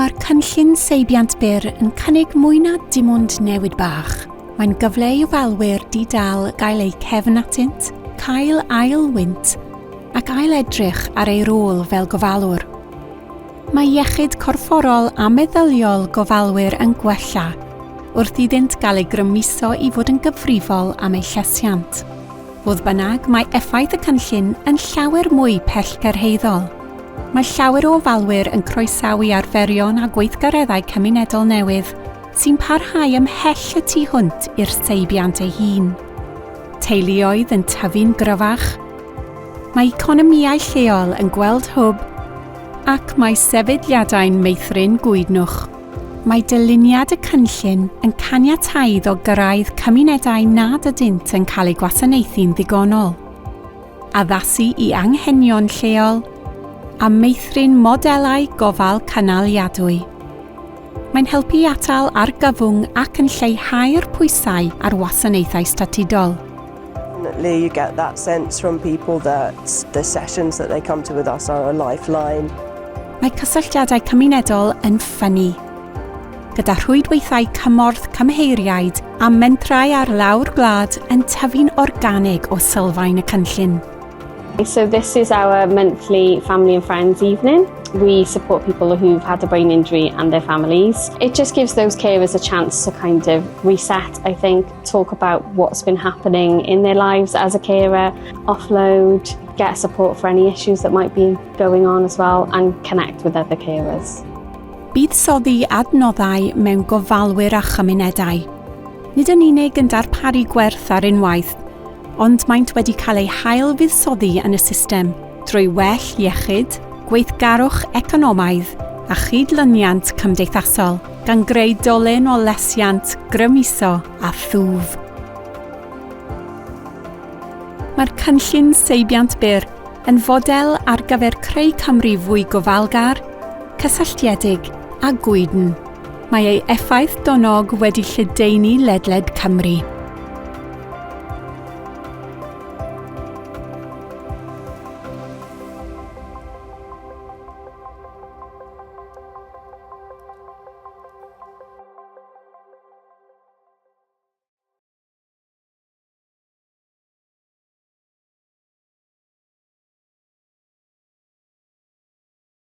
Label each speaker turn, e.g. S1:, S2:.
S1: Mae'r cynllun seibiant byr yn cynnig mwy na dim ond newid bach. Mae'n gyfle i ofalwyr di-dâl gael eu cefn atynt, cael ail wynt, ac ail-edrych ar eu rôl fel gofalwr. Mae iechyd corfforol a meddyliol gofalwyr yn gwella wrth iddynt gael eu grymuso i fod yn gyfrifol am eu llesiant. Fodd bynnag, mae effaith y cynllun yn llawer mwy pellgyrhaeddol. Mae llawer o ofalwyr yn croesawu arferion a gweithgareddau cymunedol newydd sy'n parhau ymhell y tu hwnt i'r seibiant ei hun. Teuluoedd yn tyfu'n gryfach, mae economïau lleol yn gweld hwb ac mae sefydliadau'n meithrin gwydnwch. Mae dyluniad y cynllun yn caniatáu iddo gyrraedd cymunedau nad ydynt yn cael eu gwasanaethu'n ddigonol, addasu i anghenion lleol, a meithrin modelau gofal cynaliadwy. Mae'n helpu i atal argyfwng ac yn lleihau'r pwysau ar wasanaethau statudol.
S2: Definitely you get that sense from people that the sessions that they come to with us are a lifeline.
S1: Mae cysylltiadau cymunedol yn ffynnu. Gyda rhwydweithiau cymorth cymheiriaid a mentrau ar lawr gwlad yn tyfu'n organig o sylfaen y cynllun.
S3: So this is our monthly family and friends evening. We support people who've had a brain injury and their families. It just gives those carers a chance to kind of reset, I think, talk about what's been happening in their lives as a carer, offload, get support for any issues that might be going on as well, and connect with other carers.
S1: Buddsoddi adnoddau mewn gofalwyr a chymunedau. Nid yn unig yn darparu gwerth ar unwaith, ond maent wedi cael eu hail fuddsoddi yn y system drwy well iechyd, gweithgarwch economaidd a chydlyniant cymdeithasol, gan greu dolen o lesiant, grymuso a thwf. Mae'r cynllun seibiant byr yn fodel ar gyfer creu Cymru fwy gofalgar, cysylltiedig a gwydn. Mae ei effaith donog wedi lledaenu ledled Cymru.